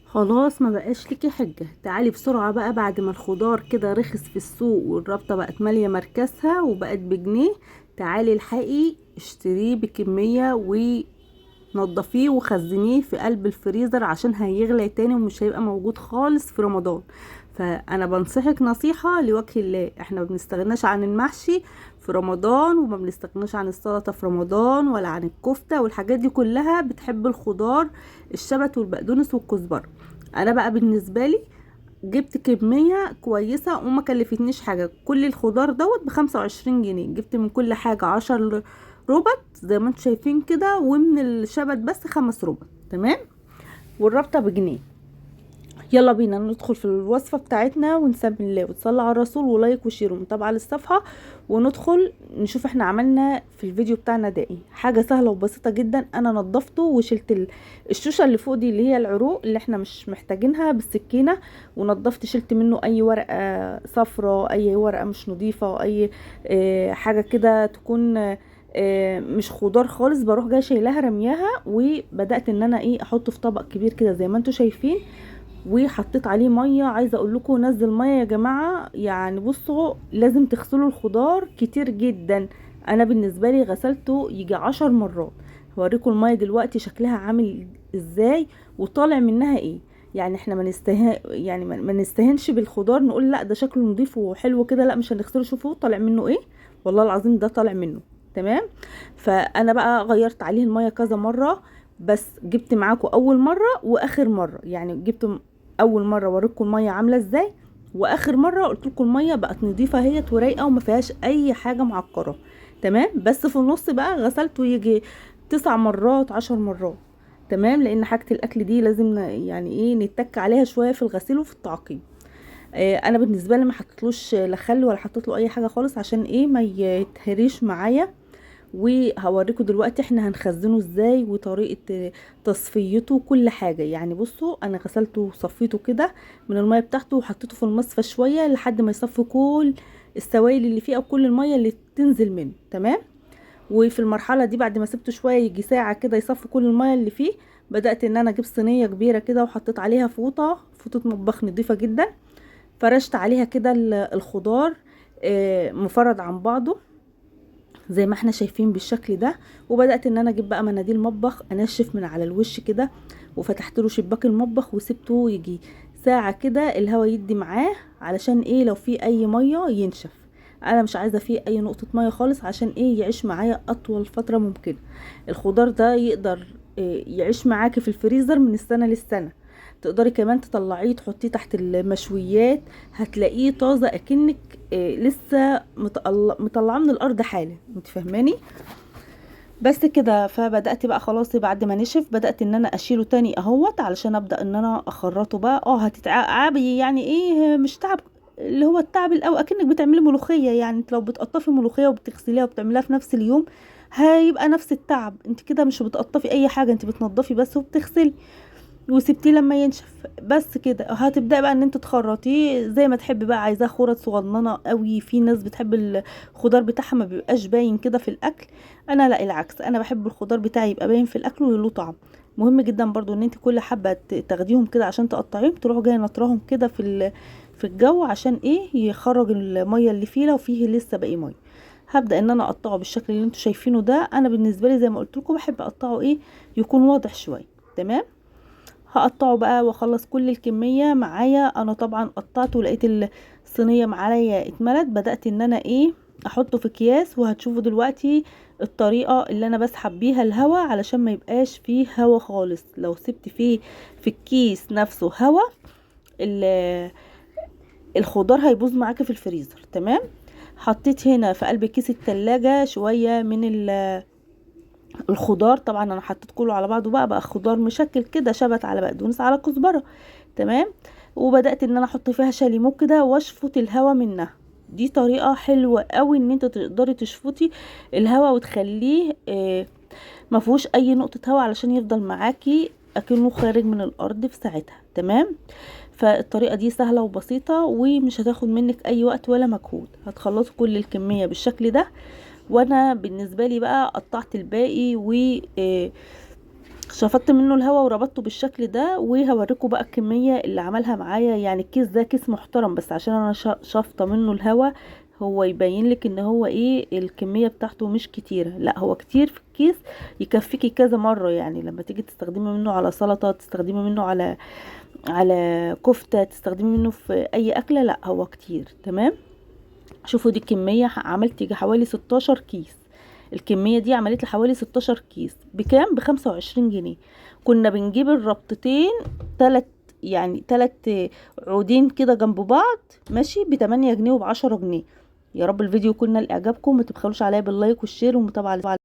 خلاص ما بقاش ليكي حجة، تعالي بسرعة بقى بعد ما الخضار كده رخص في السوق والرابطة بقت مالية مركزها وبقت بجنيه. تعالي الحقي اشتريه بكمية ونضفيه وخزنيه في قلب الفريزر عشان هيغلى تاني ومش هيبقى موجود خالص في رمضان. فانا بنصحك نصيحة لوجه الله، احنا ما بنستغناش عن المحشي في رمضان وما بنستغناش عن السلطة في رمضان ولا عن الكفتة والحاجات دي كلها. بتحب الخضار الشبت والبقدونس والكزبرة. انا بقى بالنسبة لي جبت كمية كويسة وما كلفتنيش حاجة، كل الخضار دوت ب25 جنيه، جبت من كل حاجة 10 ربط زي ما انتم شايفين كده، ومن الشبت بس 5 ربط، تمام، والربطة بجنيه. يلا بينا ندخل في الوصفة بتاعتنا ونسمي الله وتصلي على الرسول و like و share ومتابعة للصفحة، وندخل نشوف احنا عملنا في الفيديو بتاعنا ده ايه. حاجة سهلة وبسيطة جدا. انا نظفته وشلت الشوشة اللي فوق دي اللي هي العروق اللي احنا مش محتاجينها بالسكينة، ونظفت شلت منه اي ورقة صفراء، اي ورقة مش نظيفة، اي حاجة كده تكون مش خضار خالص، بروح جاية شايلاها رمياها. وبدأت ان انا ايه احطه في طبق كبير كده زي ما انتم شايفين، وحطيت عليه مية. عايزه اقول لكم نزل مية يا جماعة، يعني بصوا لازم تغسلوا الخضار كتير جدا. انا بالنسبة لي غسلته يجي 10 مرات. هوريكم المية دلوقتي شكلها عامل ازاي وطالع منها ايه. يعني احنا ما نستهنش بالخضار، نقول لا ده شكله نضيف وحلو كده، لا مش هنغسله. شوفوا طالع منه ايه، والله العظيم ده طالع منه، تمام. فانا بقى غيرت عليه المية كذا مرة، بس جبت معاكم اول مرة واخر مرة. يعني جبت اول مرة اوريكم المية عامله ازاي، واخر مرة قلت لكم المية بقت نظيفة اهيت ورايقه وما فيهاش اي حاجة معكره، تمام. بس في النص بقى غسلته يجي 9 مرات 10 مرات، تمام، لان حاجة الاكل دي لازم يعني ايه نتك عليها شوية في الغسيل وفي التعقيم. انا بالنسبة لي ما حطيتلوش لا خل ولا حطيت له اي حاجة خالص عشان ايه ما يتهريش معايا. وهوريكم دلوقتي احنا هنخزنه ازاي وطريقة تصفيته وكل حاجة. يعني بصوا انا غسلته وصفيته كده من المية بتاعته وحطيته في المصفى شوية لحد ما يصفي كل السوائل اللي فيه او كل المية اللي تنزل منه، تمام. وفي المرحلة دي بعد ما سبته شوية يجي ساعة كده يصفي كل المية اللي فيه، بدأت ان انا اجيب صينية كبيرة كده وحطيت عليها فوطة مطبخ نظيفة جدا، فرشت عليها كده الخضار مفرد عن بعضه زي ما احنا شايفين بالشكل ده. وبدأت ان انا اجيب بقى مناديل مطبخ انشف من على الوش كده، وفتحت له شباك المطبخ وسبته يجي ساعة كده الهوا يدي معاه، علشان ايه لو في اي مية ينشف. انا مش عايزة فيه اي نقطة مية خالص عشان ايه يعيش معايا اطول فترة ممكنة. الخضار ده يقدر يعيش معاكي في الفريزر من السنة للسنة، تقدري كمان تطلعيه تحطيه تحت المشويات، هتلاقيه طازة اكنك لسه مطلعاه من الارض حالا، انت فاهماني؟ بس كده. فبدات بقى خلاص بعد ما نشف بدات ان انا اشيله تاني اهوت علشان ابدا ان انا اخرطه بقى. هتتعبي يعني ايه، مش تعب اللي هو التعب الاول اكنك بتعملي ملوخية. يعني انت لو بتقطفي ملوخية وبتغسليها وبتعمليها في نفس اليوم هيبقى نفس التعب، انت كده مش بتقطفي اي حاجة، انت بتنضفي بس وبتغسلي وسبتيه لما ينشف بس كده. هتبداي بقى ان انت تخرطيه زي ما تحبي بقى، عايزاه خرط صغننه قوي، في ناس بتحب الخضار بتاعها ما بيبقاش باين كده في الاكل، انا لا العكس، انا بحب الخضار بتاعي يبقى باين في الاكل وله طعم. مهم جدا برضو ان انت كل حبه تاخديهم كده عشان تقطعيهم تروحوا جاية نطرهم كده في الجو عشان ايه يخرج المية اللي فيه لو فيه لسه باقي مية. هبدا ان انا اقطعه بالشكل اللي انتوا شايفينه ده. انا بالنسبة لي زي ما قلت لكم بحب اقطعه ايه يكون واضح شوية، تمام. هقطعه بقى واخلص كل الكمية معايا. انا طبعا قطعته ولقيت الصينية معايا اتملت، بدات ان انا ايه احطه في اكياس، وهتشوفوا دلوقتي الطريقة اللي انا بسحب بيها الهواء علشان ما يبقاش فيه هواء خالص. لو سبت فيه في الكيس نفسه هواء الخضار هيبوظ معاكي في الفريزر، تمام. حطيت هنا في قلب كيس التلاجة شوية من الخضار، طبعا انا حطيت كله على بعضه بقى خضار مشكل كده، شبت على بقدونس على كزبره، تمام. وبدات ان انا احط فيها شاليمو كده واشفط الهواء منها. دي طريقه حلوة قوي ان انت تقدري تشفطي الهواء وتخليه ما فيهوش اي نقطة هواء علشان يفضل معاكي اكنه خارج من الارض في ساعتها، تمام. فالطريقه دي سهلة وبسيطة ومش هتاخد منك اي وقت ولا مجهود. هتخلصوا كل الكمية بالشكل ده. وانا بالنسبة لي بقى قطعت الباقي و شفطت منه الهواء وربطته بالشكل ده. وهوريكم بقى الكمية اللي عملها معايا. يعني الكيس ده كيس محترم، بس عشان انا شفطه منه الهواء هو يبين لك ان هو ايه الكمية بتاعته مش كتيرة، لا هو كتير في الكيس، يكفيكي كذا مرة. يعني لما تيجي تستخدمي منه على سلطة، تستخدمي منه على كفته، تستخدمي منه في اي اكله، لا هو كتير. تمام. شوفوا دي الكمية، عملت حوالي 16 كيس. الكمية دي عملت لي حوالي 16 كيس. بكام؟ ب25 جنيه. كنا بنجيب الربطتين تلت، يعني 3 عودين كده جنب بعض، ماشي، ب8 جنيه وب10 جنيه. يا رب الفيديو يكون نال اعجابكم، ما تبخلوش عليا بال like وال share والمتابعة.